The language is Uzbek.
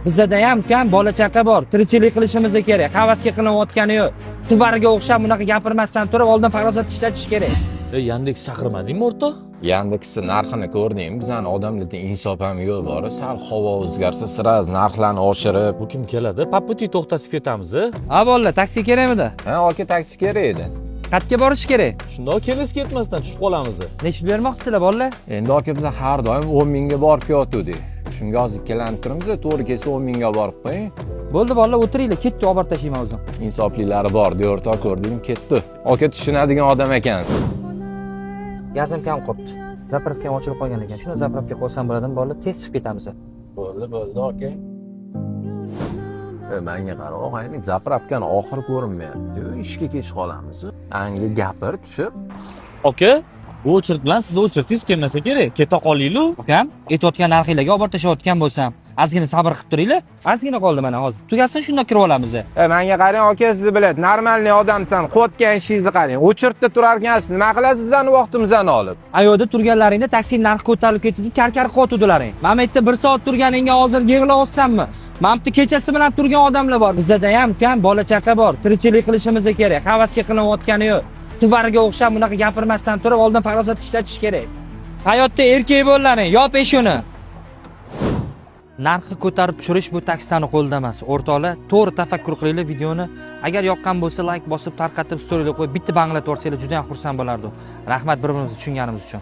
Bizada ham kam bola chaqa bor, tirikchilik qilishimiz kerak. Havasga qilinayotgani yo'q. Товар ga o'xshab bunaqa gapirmasdan turib, oldin farosat ishlatish kerak. E, Yandex chaqirmadingmi, o'rtoq? Yandexni narxini ko'rdingmi? Bizani odamlarda insof ham yo'q, bor. Sal havo o'zgarsa, сразу narxlarni oshirib. Bu kim keladi? По пути to'xtatib ketamiz. Ha, bolalar, taksi kerakmidi? Ha, aka, taksi kerak edi. Qayerga borish kerak? Shundoq kelib ketmasdan tushib qolamiz. Nechi bermoqchisizlar, bolalar? Endi, aka, biz har doim 10 mingga borib kelyotgandik. Shunga hozir ikkilanib turibmiz, to'g'ri kelsa 10 mingga borib qo'ying. Bo'ldi, bolalar, o'tiringlar, ketdi, olib borib tashlayman o'zim. Insoflilari bor, o'rtoq, ko'rdingmi, ketdi. Aka, tushunadigan odam ekansiz. Gazim kam qolibdi. Заправка ham ochilib qolgan ekan. Shuni заправка qo'ysam bo'ladimi, bolalar? Tez chiqib ketamiz. Bo'ldi, bo'ldi, aka. E, manga qara, og'ayni, заправка ni oxiri ko'rinmayapti. Ishga kech qolamiz. Anga gapir tushib. Aka, bu очередь bilan siz очередь ingiz kelmasa kerak. Keta qolaylik. Ukam, aytayotgan narxinglarga olib borib tashlayotgan bo'lsam, ozgina sabr qilib turinglar. Ozgina qoldi, mana hozir. Tugasin, shunda kirib olamiz. E, manga qarang, aka, sizni biladi, нормальный odamsan, qilayotgan ishingizni qarang. Очередь da turar ekansiz, nima qilasiz bizani vaqtimizni olib? Ayoqda turganlaringda taksi narxi ko'tarilib ketdi deb kar-kar qilyotgandilaring. Mana bu yerda bir soat turganingga hozir yig'layapsanmi? Mana bu yerda kechasi bilan turgan odamlar bor. Bizada ham kam bola chaqa bor, tirikchilik qilishimiz kerak. Havasga qilinayotgani yo'q. Товар ga o'xshab bunaqa gapirmasdan turib, oldin farosat ishlatish kerak. Hayotda erkak bo'llaring, yop eshikni. Narxi ko'tarib tushirish bu taksistani qo'lida emas. O'rtoqlar, to'g'ri tafakkur qilinglar videoni. Agar yoqqan bo'lsa, layk bosib, tarqatib, storyga qo'yib, bitta banglatib yuborsanglar, juda ham xursand bo'lardim. Rahmat bir-birimizni tushunganimiz uchun.